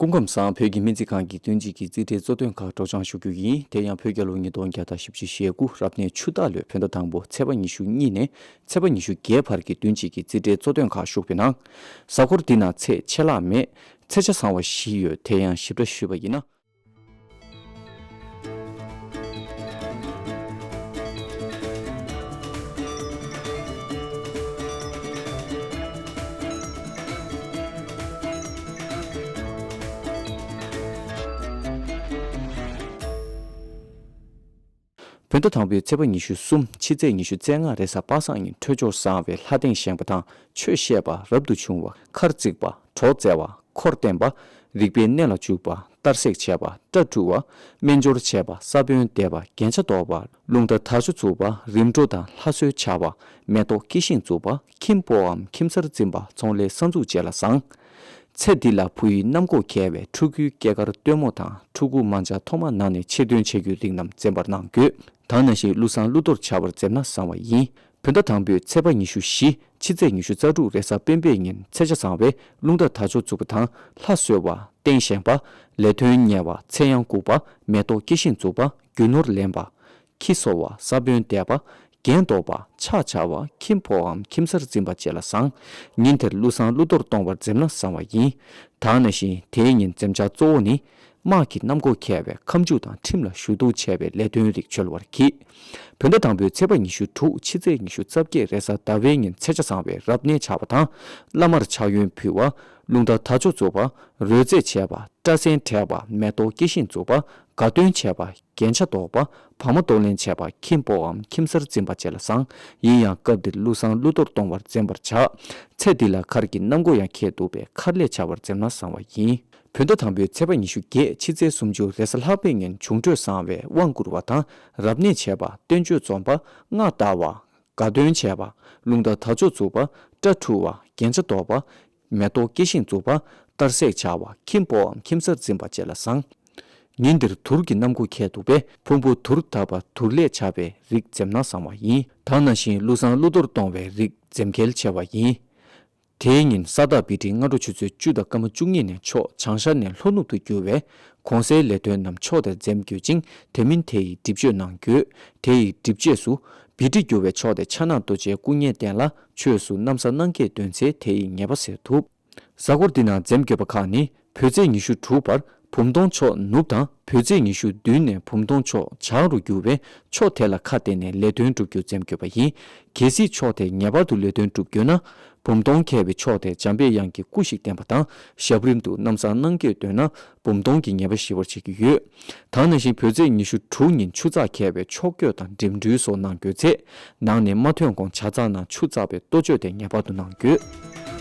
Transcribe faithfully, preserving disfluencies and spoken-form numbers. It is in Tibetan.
སྐུ་ཁམས་བཟང་། བོད་ཀྱི་སྨན་རྩིས་ཁང་གི་བདུན་གཅིག་གི་རྩིས་ཁྲའི་གཙོ་དོན་ཁག་སྒྲོག་སྦྱང་ཞུ་རྒྱུ་ཡིན། དེ་ཡང་བོད་རྒྱལ་ལོ་ཉིས་སྟོང་བརྒྱ་དང་བཞི་བཅུ་ཞེ་དགུ་རབ་གནས་ཆུ་སྟག་ལོའི་བོད་ཟླ་དང་པོ་ཚེས་པ་ཉི་ཤུ་གཉིས་ནས་ཚེས་པ་ཉི་ཤུ་བརྒྱད་བར་གྱི་བདུན་གཅིག་གི་རྩིས་ཁྲའི་གཙོ་དོན་ཁག་ཞུགས་པའི་ནང་། གཟའ་འཁོར་འདི་ན་ཚེས་ཆད་ལྷག་མེད། ཚེས་ཆ་ཚང་བ་བཞི་ཡོད། དེ་ཡང་ཞིབ་ཕྲ་ཞུས་པ་ཡིན་ན། བོད་ཟླ་དང་པོའི་ཚེས་པ་ཉི་ཤུ་གསུམ་ཕྱི་ཚེས་ཉི་ཤུ་རྩ་ལྔ་རེས་གཟའ་པ་སངས་ཉིན་འཕྲོད་སྦྱོར་བཟང་བའི་ལྷ་སྟེང་བཞེངས་པ་དང་ཆོས་བཤད་པ་རབ་ཏུ་བྱུང་བ་མཁར་བརྩིགས་པ་གྲོགས་བཙལ་བ་འཁོར་བསྟན་པ་རིག་པའི་གནས་ལ་འཇུག་པ་གཏར་སྲེག་བྱས་པ་སྐྲ་བཀྲུ་བ་སྨན་སྦྱོར་བྱས་པ་ས་བོན་འདེབས་པ་རྒྱན་ཆ་འདོགས་པ་རླུང་རྟ་དར་ལྕོག་འཛུགས་པ་རིམ་གྲོ་དང་ལྷ་གསོལ་བྱ་བ་མེ་ཏོག་སྐྱེ་ཤིང་འཛུགས་པ་ཁྱིམ་སྤོ་བའམ་ཁྱིམ་གསར་འཛིན་པ་ཚོང་ལས་གསར་འཛུགས་བཅས་ལ་བཟང་། ཚེ་འདི་ལ་བུ་ཡི་རྣམ་ལྐོག་མཁས་པའི་ཕྲུ་གུའི་སྐྱེས་སྐར་སྟོན་མོ་དང་ཕྲུ་གུ་མ་འཇའ་ཐོག་མ་ནང་ནས་ཆེད་དོན་བྱེད་རྒྱུའི་རིགས་རྣམས་འཛེམ་པར་གནང་དགོས། ད་ནང་བཞིན་ཀླུ་བཟང་ཀླུ་གཏོར་བྱ་བར་འཛེམ་ན་བཟང་བ་ཡིན། བོད་ཟླ་དང་པོའི་ཚེས་པ་ཉི་ཤུ་བཞི། ཕྱི་ཚེས་ཉི་ཤུ་རྩ་དྲུག་རེས་གཟའ་སྤེན་པའི་ཉིན་ཚེས་ཆ་བཟང་བས་རླུང་རྟ་དར་ལྕོག་འཛུགས་པ་དང་ལྷ་གསོལ་བ་སྟེང་བཞེངས་པ། ལས་དོན་གཉེར་བ་ཚེ་ཡང་བཀུག་པ་མེ་ཏོག་སྐྱེ་ཤིང་འཛུགས་པ་རྒྱུ་ནོར་ལེན་པ། ཁྱི་གསོ་བ་ས་བོན་འདེབས་པ། རྒྱན་འདོགས་པ་ཕྱག་བྱ་བ་ཁྱིམ་སྤོ་བའམ་ཁྱིམ་གསར་འཛིན་པ་བཅས་ལ་བཟང་། ཉིན་དེར་ཀླུ་བཟང་ཀླུ་གཏོར་གཏོང་བར་འཛེམ་ན་བཟང་བ་ཡིན། ད་ནང་བཞིན་དེའི་ཉིན་འཛེམ་བྱ་གཙོ་བོ་ནི། དམག་གི་རྣམ་རྒོལ་མཁས་པའི་ཁ་མཆུ་དང་ཁྲིམས་ལ་ཞུ་གཏུག་བྱས་པའི་ལས་དོན་རིགས་འཆོལ་བར་གྱིས། བོད་ཟླ་དང་པོའི་ཚེས་པ་ཉི་ཤུ་དྲུག་ཕྱི་ཚེས་ཉི་ཤུ་རྩ་བརྒྱད་རེས་གཟའ་ཟླ་བའི་ཉིན་ཚེས་ཆ་བཟང་བའི་རབ་གནས་བྱ་བ་དང་། བླ་མར་ཕྱག་གཡོན་ཕུལ་བ། རླུང་རྟ་དར་ལྕོག་འཛུགས་པ། རོལ་རྩེད་བྱས་པ། སྐྲ་སེན་བྲེགས་པ། མེ་ཏོག་སྐྱེ་ཤིང་འཛུགས་པ། དགའ་སྟོན་བྱས་པ། རྒྱན་ཆ་འདོགས་པ། བ་མ་གཏོར་ལེན་བྱས་པ། ཁྱིམ་སྤོ་བའམ་ཁྱིམ་གསར་འཛིན་པ་བཅས་ལ་བཟང་། ཡིན་ཡང་སྐབས་འདིར་ཀླུ་བཟང་ཀླུ་གཏོར་གཏོང་བར་འཛེམ་པར་བྱ། ཚེ་འདི་ལ་མཁར་གྱི་རྣམ་རྒོལ་ཡང་ཁེལ་འདུག་པས་མཁར་ལས་བྱ་བར་འཛེམ་ན་བཟང་བ་ཡིན། བོད་ཟླ་དང་པོའི་ཚེས་པ་ཉི་ཤུ་བརྒྱད་ཕྱི་ཚེས་སུམ་ཅུ་རེས་གཟའ་ལྷག་པའི་ཉིན་འབྱུང་འཕྲོད་བཟང་བས་དབང་བསྐུར་བ་དང་རབ་གནས་བྱས་པ་བསྟན་བཅོས་འཛོམས་པ་སྔགས་བཟླ་བ། དགའ་སྟོན་བྱས་པ། རླུང་རྟ་དར་ལྕོག་འཛུགས་པ། སྐྲ་འཁྲུ་བ། རྒྱན་ཆ་འདོགས་པ། མེ་ཏོག་སྐྱེ་ཤིང་འཛུགས་པ། གཏར་སྲེག་བྱ་བ། ཁྱིམ་སྤོ་བའམ་ཁྱིམ་གསར་འཛིན་པ་བཅས་ལ་བཟང་། ཉིན་འདིར་དུར་གྱི་རྣམ་འགོ་ཁྱད་འདུག་པས་ཕུང་པོ་དུར་བཏབ་པ་དུར་ལས་བྱ་བའི་རིགས་འཛེམ་ན་བཟང་བ་ཡིན། ད་ནང་བཞིན་ཀླུ་བཟང་ཀླུ་གཏོར་གཏོང་བའི་རིགས་འཛེམ་གལ་ཆེ་བ་ཡིན། དེའི་ཉིན་ས་བདག་བི་ཏྲི་སྔ་དྲོ་ཆུ་ཚོད་བཅུ་དང་སྐར་མ་བཅུ་གཉིས་ནས་ཕྱོགས་བྱང་ཤར་ནས་ལྷོ་ནུབ་ཏུ་རྒྱུ་བས་གོང་གསལ་ལས་དོན་རྣམས་ཕྱོགས་དེར་འཛེམ་དགོས་ཅིང་དེ་མིན་དེ་ཡི་སྒྲིབ་གཅོད་གནང་དགོས། དེ་ཡི་སྒྲིབ་གཅོད་སུ། བི་ཏྲི་རྒྱུ་བའི་ཕྱོགས་དེ་ཕྱག་ན་རྡོ་རྗེའི་སྐུ་བརྙན་བསྟན་ལ་ཆོས་སུ་གནམ་ས་སྣང་བརྒྱད་འདོན་ཚེ་དེ་ཡི་ཉེས་པ་སེལ་ཐུབ། གཟའ་འཁོར་འདི་ན་འཛེམ་དགོས་པ་ཁག་ནི་བོད་ཚེས་ཉི་ཤུ་དྲུག་བར་བུམ་སྟོང་ཕྱོགས་ནུབ་དང་བོད་ཚེས་ཉི་ཤུ་བདུན་ནས་བུམ་སྟོང་ཕྱོགས་བྱང་རུ་རྒྱུ་བས་ཕྱོགས་དེ་ལ་ཁ་གཏད་ནས་ལས་དོན་སྒྲུབ་རྒྱུ་འཛེམ་དགོས་པ་ཡིན། གལ་སྲིད་ཕྱོགས་དེ་ངེས་པར་དུ་ལས་དོན་སྒྲུབ་དགོས་ན། བུམ་སྟོང་ཁེལ་བའི་ཕྱོགས་དེ་འཇམ་པའི་དབྱངས་ཀྱི་སྐུ་ཞིག་བསྟན་པ་དང་ཞབས་རིམ་དུ་གནམ་ས་སྣང་བརྒྱད་འདོན་ན་བུམ་སྟོང་གི་ཉེས་པ་ཞི་བར་བྱེད་ཀྱི་ཡོད། ད་ནང་བཞིན་བོད་ཚེས་ཉི་ཤུ་དྲུག་ཉིན་ཆུ་ཚགས་ཁེལ་བའི་ཕྱོགས་བསྐྱོད་དང་འགྲིམ་འགྲུལ་སོགས་གནང་དགོས་ཚེ། ནང་ནས་མ་ཐོན་གོང་ཇ་ཚགས་ནང་ཆུ་བཙགས་པའི་གཏོ་བཅོས་དེ་ངེས་པར་དུ་གནང་དགོས།